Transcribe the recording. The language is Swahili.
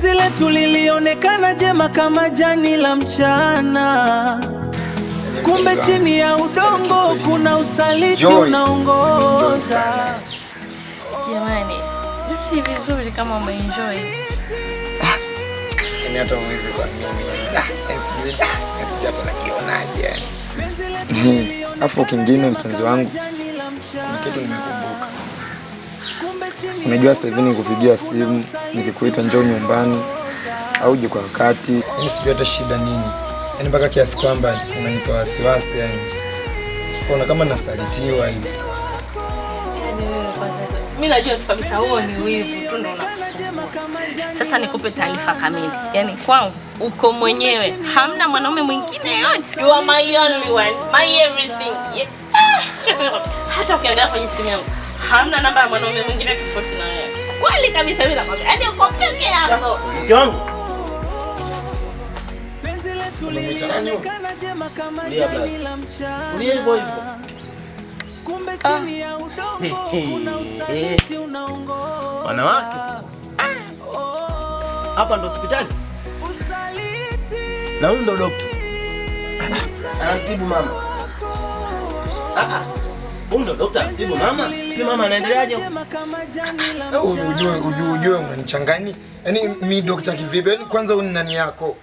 Penzi letu lilionekana jema kama jani la mchana, kumbe chini ya udongo kuna usaliti Joy. Unaongoza. Jamani, basi vizuri kama umeenjoy. Yaani hata uwezi kwa mimi. Ah, yaani sijui, ah, yaani sijui hata najionaje yani. Alafu kingine mpenzi wangu, kuna kitu nimekumbuka. Unajua sasa hivi nikupigia simu, nikikuita njoo nyumbani au uje kwa wakati. Yaani sijui hata shida nini. Yaani mpaka kiasi kwamba unanipa wasiwasi yani. Ona kama nasalitiwa hivi. Yaani wewe kwanza, mimi najua tu kabisa huo ni wivu tu ndio unakusumbua. Sasa nikupe taarifa kamili. Yaani kwangu uko mwenyewe, hamna mwanaume mwingine yote. You are my only one, my everything. Yeah. Ah, sio tu hata ukiangalia kwenye simu yangu hamna namba ya mwanaume mwingine tofauti na wewe. Kweli kabisa mimi nakwambia. Yaani uko peke yako. Mke wangu. Penzi letu Umemwita nani huyo? lilionekana jema kama Tulia, jani brother. la mchana, Tulia hivyo hivyo. kumbe chini ya udongo kuna usaliti unaongoza. Wanawake. Hapa ndo hospitali Usaliti na huyu ndo dokta. Anamtibu mama. Ah ah. Huyu ndo dokta anamtibu mama. Ni mama anaendeleaje? jema kama jani la Ujue unanichanganya. Yaani mi dokta kivipi? Yaani kwanza huyu ni nani yako?